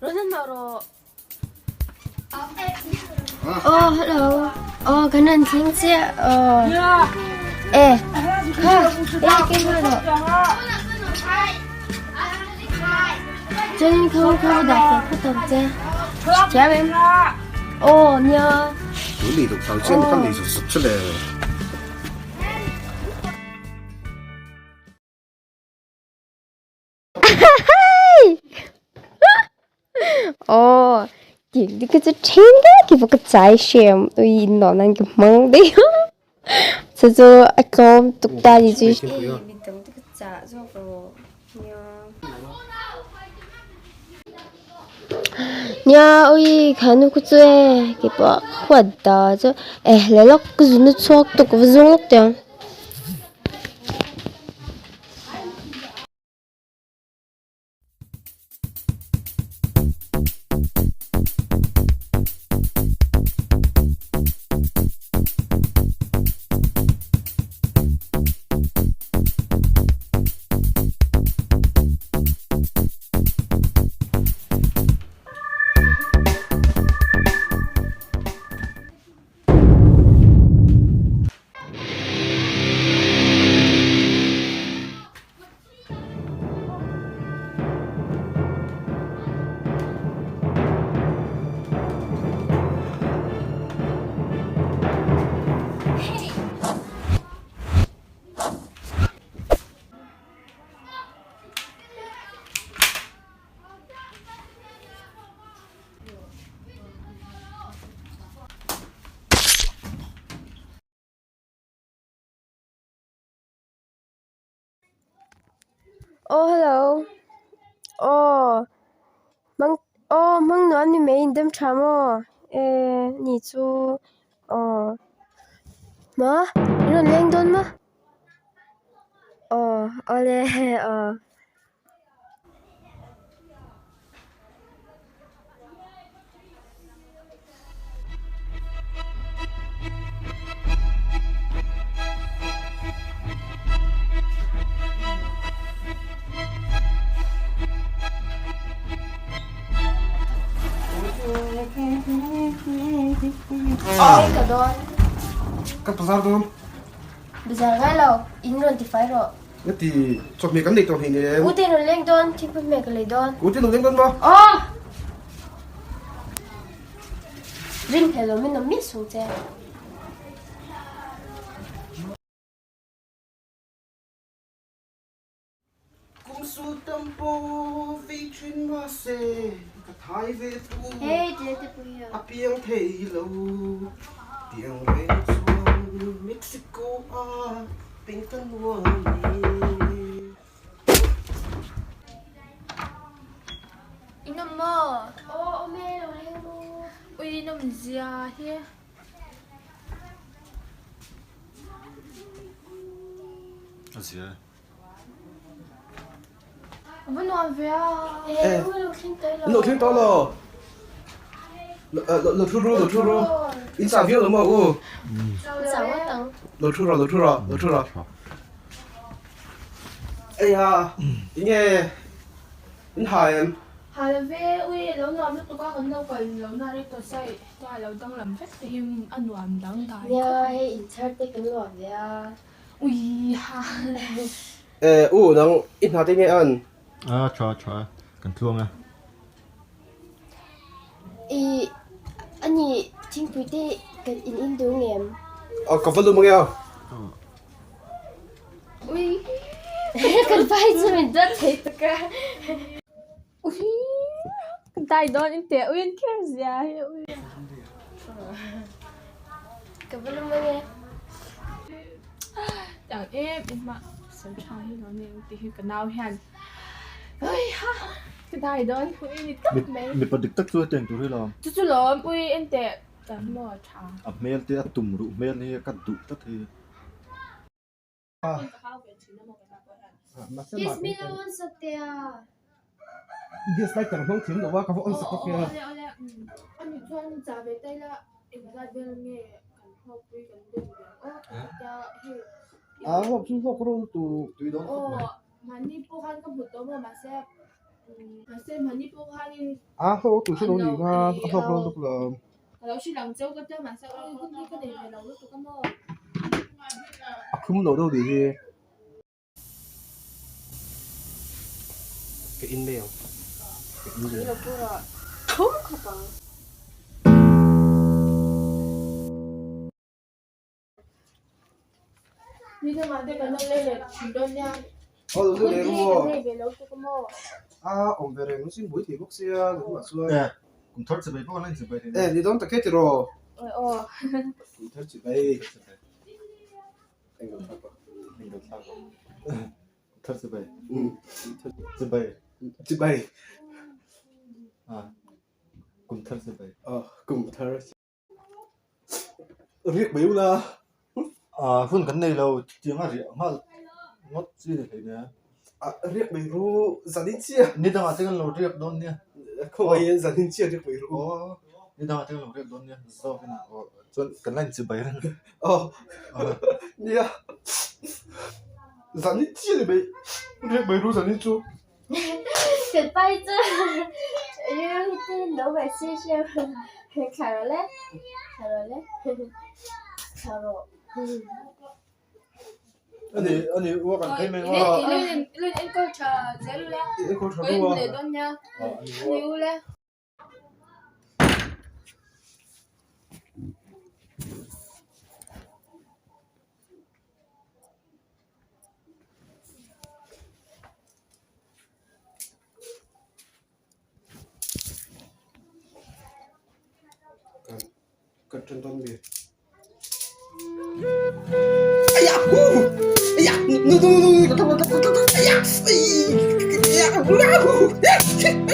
Rawn hmanhmawh rawh. Aw hello aw kan rawn thleng chiah aw e kha e keng nghal rawh chuanin kha kha va dah fel phawt ang che thiam em aw nia. Tui lei deuh tau chiah ka lei zut zut che le. Oh, ti di ka chu then ka ki ka chai shem ui no nan ka mang de chu chu a tlawm tuk ta ni chu mi dang te ka cha zawk ro nia nia ui khanu khu chu e ki pawh huat da chu e le lawk ka zun na chhuak tuk va zung lawk teh ang. Aw hello aw mang aw mang nuam ni mai in dam tha maw e ni chu aw ma in rawn leng dawn maw aw awle aw. Ka bazar dawn. Bazar ngai lo, in rawn ti fai rawh. Nga ti chawhmeh kan nei tawh hlein em? Ute rawn leng dawn, thingpui hmeh ka lei dawn. Ute rawn leng dawn maw? Aw! Ring hlel lo min awm miah sung che. Kum sul tam pawh vei thin mahse ka thai ve tu Hey, tile te pui a. A piang thei lo tiang reng chuan Mexico a Peng ka nuam e. In awm maw? Aw awm e lo leng ru. Ui in awm zia hi. A zia e. A va nuam ve a. E ui lo thleng tawh lo. Lo thleng tawh lo. Lo thu ru lo thu ru. In chah viau lo maw u? Chah ngawt ang. Lo thu rawh lo thu rawh lo thu rawh. Eiha enge in ha em? Ha lo ve ui lo nuam lutuk a kan lo kal lo na rei tawh sai ta lo danglam vek te hi a nuam dangdai Nia hei inchhar te kan luah ve a. Ui ha. Eh u nang i hna te nge an? A tha tha kan tluang e. I ani thingpui te kan in in duh ngem? A ka va lum ange a. Ui. Kan vai chu min dawt thei tuk a. Ui. Kan tai dawn in teh ui an kher zia hi ui. Ka va lum ange. Tiang em em a sawi tha hi lo ni ang tih hi ka nau hian ui ha ka dai dawn ui ni tawp mai. Mipa dik tak chu hetiang tur hi lo. Chu chu lawm ui en teh tiang maw a tha. A hmel te a tum ruh hmel hi ka duh tlat hi. Kiss me lo on sak teh a. Gas lighter hmang thiam lo a ka va on sak bawk nia. Awle awle ani chuan chah ve ta ila engzat vel nge kan hlawkpui kan beng ve ang aw ka ti ta hei. A hlawk chu hlawk ro lutuk tui dawn khawp mai. Aw mahni pawh khan ka hmu tawh maw mahse. Mahse hmani pawh khanin A hlawk tur chu lo ni nga a hlawk lo lutuk lo. Ka lo hrilh ang cheu ka tia mahse aw hun hi ka nei ve lo lutuk a maw. A thlum lo deuh nih hi. Ka in mai ang. Ka in ve. Lo pura thlum khawp ang. Ni dangah te kan lo lei leh thin dawn nia. Aw lo lei ru aw. Ka nei ve lo tuk a maw. A awm ve reng sin bui thei bawk sia tunah chuan. E kum thar chibai pawh an la inchibai thei E ni dawn tak e tiraw. Awi aw. Kum thar chibai. Englo thlak a. Englo thlak a. Kum thar chibai. Chibai. Chibai. A kum thar chibai. Aw kum thar. Riak mai ula. A hun kan nei lo tiang a riah nghal ngawt chi ni hlei nia. A riak mai ru zanin chiah. Ni dangah te kan lo riak dawn nia. Khawngaihin zanin chiah riak mai ru. Aw ni dangah te kan lo riak dawn nia zawkin aw chuan kan la inchi bai reng. Aw nia zanin chiah ni mai riak mai ru zanin chu. Kan pai chu rilru hi te lo ve si hrem thla rawh le thla rawh le thla rawh. Ani ani uak an phei mai nga. Ilun enkawl tha zel ula. Enkawl tha ru a. Leh dawn nia. Ani ula. Kan ṭan dawn mi? Aya! Aya! No no no no! Aya! Aya!